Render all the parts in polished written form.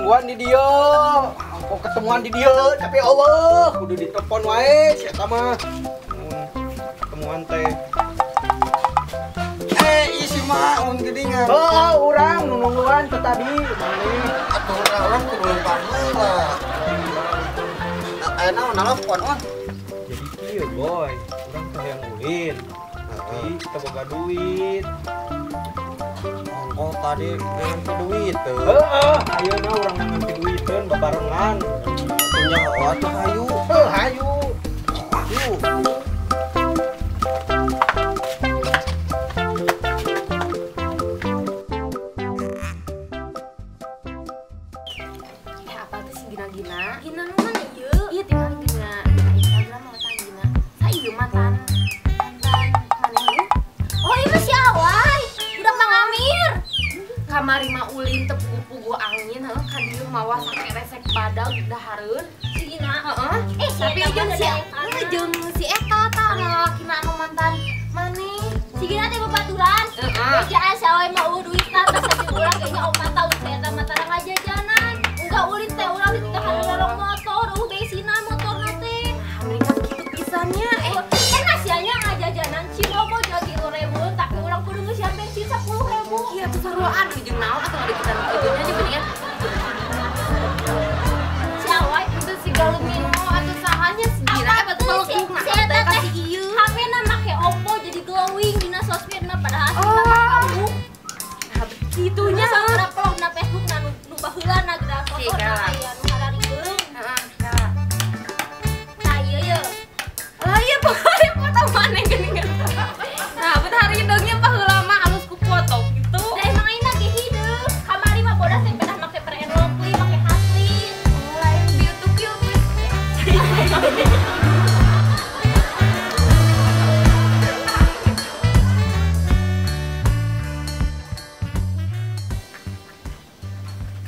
Nungguan di dieu. Kok ketemuan di dieu, tapi Allah kudu ditelepon wae si eta mah. Ketemuan teh. Isi mah geuningan. Heeh, urang nu nungguan teh tadi. Maneh atuh urang kudu lempar heula. Aya naon nalapon on. Jadi kieu, boy. Urang teh hayang ulin. Tapi kita boga duit. Ongkoh tadi nganti duit teu. Heeh, ayeuna urang nganti duiteun babarengan. Punya atuh hayu. Heuh, hayu. Hayu. Apa tuh si Gina-Gina? Gina nu mana ieu? Iya tinggal Gina. Instagram mah Gina. Sa ieu mantan maneh. Oh, ieu mah si Awai. Budak Mang Amir. Kamari mah ulin teu puguh-puguh angin heuh ka dieu mawa sakeresek badag dahareun. Si Gina. Heeh. Tapi jeung si jeung si eta tah lalakina anu mantan maneh. Si Gina teh babaturan. Bejaan si Awai mah eueuh duitna teh sajeun urang kayaknya 4 tahun si eta mah tara ngajajanan. Enggak ulin teh urang ditikahan lorong motor, bensinan motorna teh. Nah, mendingan kitu pisannya. Kan hasialnya ngajajanan Cibogo jadi 2.000, tapi urang kudu ngeusian bensin 10.000. Iya, tuh saruaan jeung naon atuh ada kita nu aja mendingan. Si Awai itu si Galumino atuh sahanya si Gina betul si eta teh ieu. HP-na make Oppo jadi glowing dina sosmedna padahal asli mah kamu. Nah, begitunya sama pelog na Facebook na nu baheula na geura foto na aya nu hararigeung. Heeh, kala. Tah ieu ye. Lah ieu foto maneh geuningan. Nah, bet hari dongnya baheula mah alus ku foto gitu. Da emang ayeuna ge hideung. Kamari mah bodas teh pedah make pre lovely, make Haslin. Oh, lain beautiful.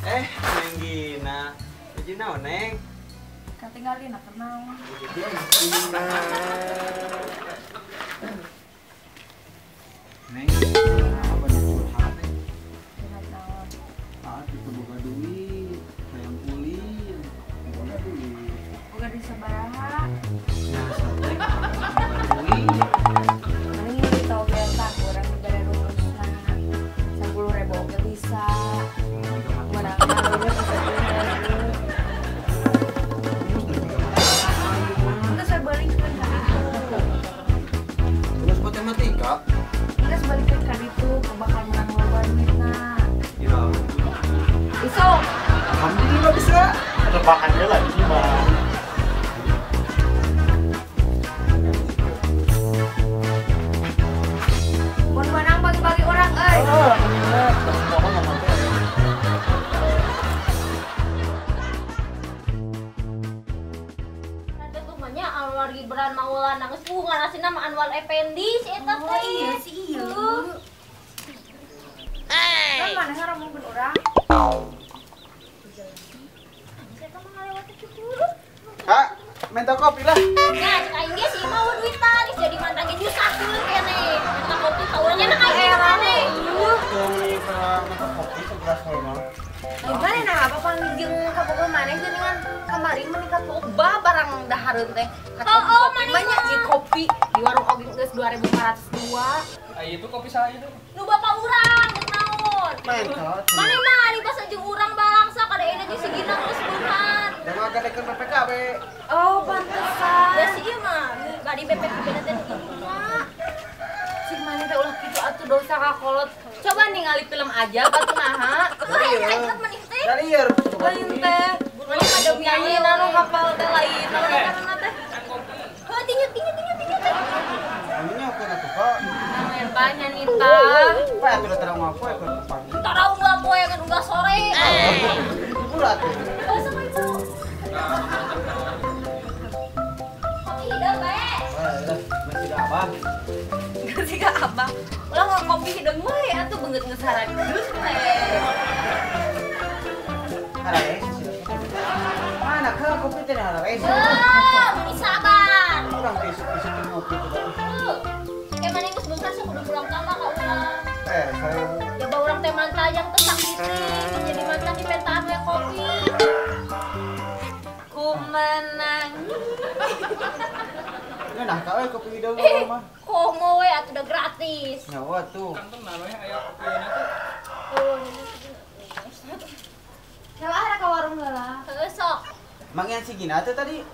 Neng Gina. Baju naon, Neng? Katinggalin atuh naon. Gina. Neng, apa nih curhat, Neng? Curhat naon? Ah, kita boga duit, hayang ulin. Boga duit. Boga duit sabaraha? Nah, sate boga duit. Mending nu tau ge tah urang dibere rumusna. 10.000 oge bisa. Terus matematika? Terus balikin kan itu bakal menang loba duitna. Ya. Iso. Alhamdulillah bisa. Rebahan heula di mah. Mun menang bagi-bagi orang euy. Alhamdulillah. Semua orang Anwar Gibran Maulana geus bunga asina mah Anwar Effendi si eta teh. Oh iya si ieu. Kan maneh ngomongkeun urang. Si eta mah ngalewat cukur. Kak, minta kopi lah. Ya, cek aing ge si mau duitan geus jadi mantan ge nyusahkeun keneh. Minta kopi ka urang nya aing maneh. Tuh minta kopi segelas mah. Gimana nah apa panggil kabogoh maneh geuningan kamari meningkat loba barang dahareun teh. Oh, maneh banyak ieu kopi di warung oge geus 2502. Ai itu kopi saha itu? Nu bapak urang geus naon. Maneh mah ari basa jeung urang balangsa kadaena jeung si Gina geus beunghar. Da mah gadekeun BPKB. Oh, pantesan. Da si ieu mah bari BPKB teh indungna. Cik maneh teh ulah kitu atuh dosa ka kolot. Coba ningali film aja batu naha. Dari ieu. Lain teh. Maneh ada nyanyi anu hafal teh lain. Naon teh? Heuh tinju tinju tinju tinju teh. Nya oke atuh, Pak. Naon tah nyanita. Pak atuh tara ngapoe keur pagi. Tara unggal poe kan unggal sore. Libur atuh. Oh, sama ibu. Kopi hideung bae. Lah, masih da abah. Masih ka abah. Ulah ngopi hideung wae atuh beungeut geus harajus teh. Haraes. Mana ke kopi teh haraes. Heuh, meni sabar. Urang teh isuk-isuk ngopi tuh. Heuh. Kayak mana geus beunghar sok kudu pulang ka mah ka urang. Saya Ya ba urang teh mantan yang tersakiti, jadi mantan di mentaan we kopi. Ku menangis. Nah, ka we kopi hideung mah. Komo we atuh udah gratis. Nyawa tuh. Kan tenan we aya kopi na tuh. Oh, Salah ada ka warung heula. Heuh sok. Mang yang si Gina teh tadi?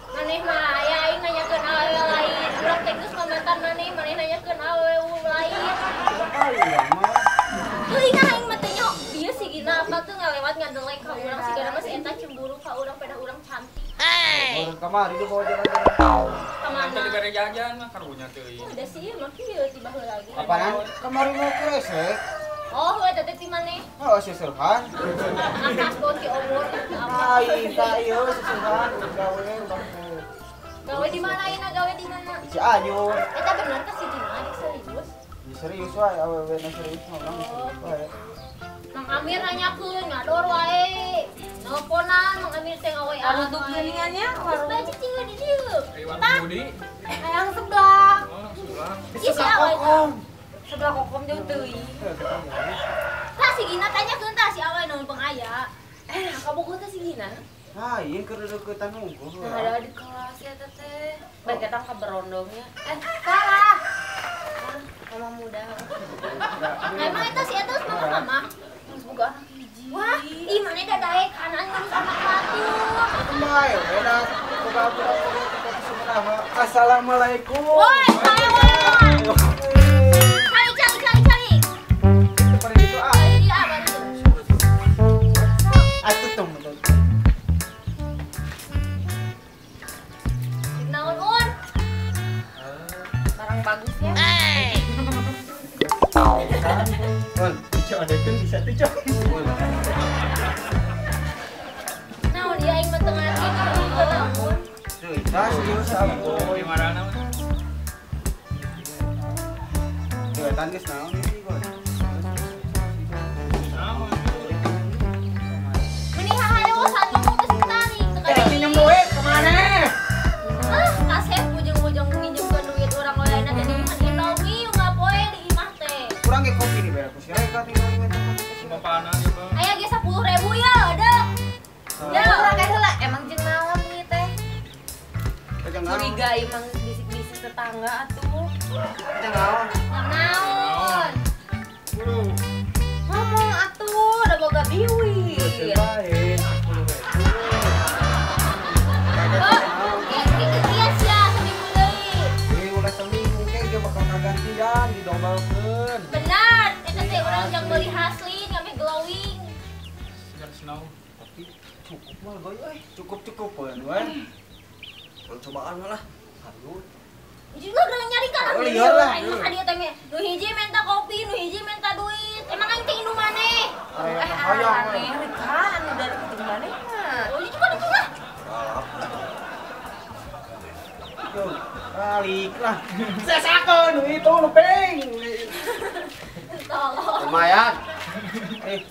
Maneh mah aya aing nanyakeun awewe lain. Urang teh geus komentar maneh, maneh nanyakeun awewe lain. Urang mah. Teuing aing mah teh nyok. Ieu si Gina apa tuh ngalewat ngadelek ka urang si Gina mah si eta cemburu ka urang pedah urang cantik. Urang kamari dibawa jalan-jalan. Kamana? Tadi bere jajan mah karunya teuing. Udah sih mah kieu tiba heula lagi. Apaan? Kamari mau kresek. Oh, we teh ti maneh? Oh, seselhan. Akas boti obor apa? Ai, tah ieu seselhan gawe urang teh. Gawe di mana ayeuna? Gawe di mana? Di Cianjur. Eta bener teh si Gina adik serius? Ya serius wae, awewe na serius mah urang serius wae. Mang Amir nanyakeun ngador wae. Nelponan Mang Amir teh ngawe. Warung geuningannya, warung. Bae cicing di dieu. Warung Budi. Hayang sebelah. Oh, sebelah. Ieu si awewe. Sebelah kokom jauh teuing. Tah si Gina tanyakeun tah si awewe naon pengaya. Eh, kabogoh teh si Gina. Ah, ieu keur deuketan unggul. Nah, ada di kelas ya teteh. Baik datang ke berondongnya. Eh, salah. Mama muda. Emang eta si eta geus mama-mama? Geus boga anak hiji. Wah, ih maneh da daek kanan geus anak batur. Bae we da boga budak boga teh sabaraha. Assalamualaikum. Woi, salam. Cari. Pada itu ah. Iya, baru. Atuh tuh. Naon un? Barang bagus ya. Un, cok ada itu bisa tuh cok. Naon dia aing mah teu ngarti naon. Tuh, tah serius ampun. Di marana mah. Tuh, tan geus naon ieu, Gon? Naon? Meni haharewosan ngomong teh si tarik teu Eh, pinjam duit kemana? Ah, kasep ujung-ujung nginjemkeun duit urang wae na teh di imah Indomie unggal poe di imah teh. Kurang ge kopi nih bayar ku si Reka tinggal minta kopi ke si Bapana ieu Bang. Aya ge 10.000 ya, ada. Ya, urang teh heula emang jeung naon ieu teh? Jeung naon? Curiga emang bisik-bisik tetangga atuh. Jeung naon? Naon? Ngomong atuh, udah boga biwir. Bae, 10.000. Oh, kieu sia seminggu deui. Ieu ulah seminggu ke ge bakal kagantian didobalkeun. Benar, eta teh urang jang meuli Haslin ngameh glowing. Siap snow. Tapi cukup mah goy euy, cukup-cukupeun we. Urang cobaan lah. Aduh. Juga urang nyari kan Oh, lieur lah. Aing mah ka dieu teh nu hiji minta kopi, nu hiji minta duit. Emang aing teh indung maneh? Eh, aneh Rika, anu dari kucing maneh mah. Oh, juga itu lah. Tuh, balik lah. Sesakeun duit tuh nu peng. Tolong. Lumayan. Eh,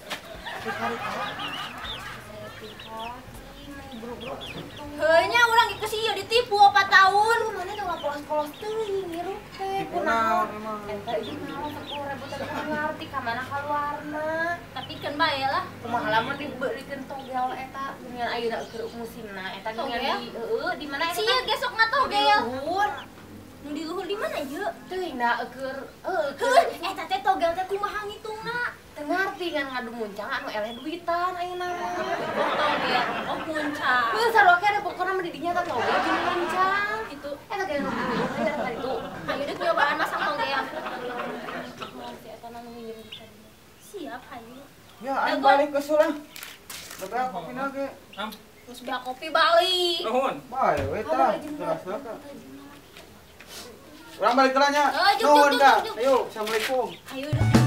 Heunya urang geus ieu ditipu 4 tahun. Mana teh ulah polos-polos teuing ngirup teh. tipu naon emang. Eta ieu naon 10.000 teh kudu ngarti ka mana kaluarna. Tapi keun bae lah. Kumaha lamun dibeulikeun togel eta geuningan ayeuna keur musimna eta geuningan di heueuh di mana eta? Sia gesok na togel. Luhur. Nu di luhur di mana ieu? Teuing da keur heueuh Heuh, eta teh togel teh kumaha ngitungna? Teu ngarti ngan ngadu muncang anu eleh duitan ayeuna mah. Oh, togel. Oh, muncang. Heuh sarua keneh pokona mah di dinya teh togel jeung muncang. Gitu. Eta ge nu aya ka ditu. Ayo deh nyobaan masang togel. Si eta nu minjem di tadi. Siap, hayu. Ya, aing balik ke sulah. Bebeak kopi ge. Am. Terus beak kopi balik. Nuhun. Bae we tah. Jelas ka. Urang balik ke nya. Oh, juk, Nuhun juk, ka. juk, juk. Ayo, assalamualaikum. Ayo deh.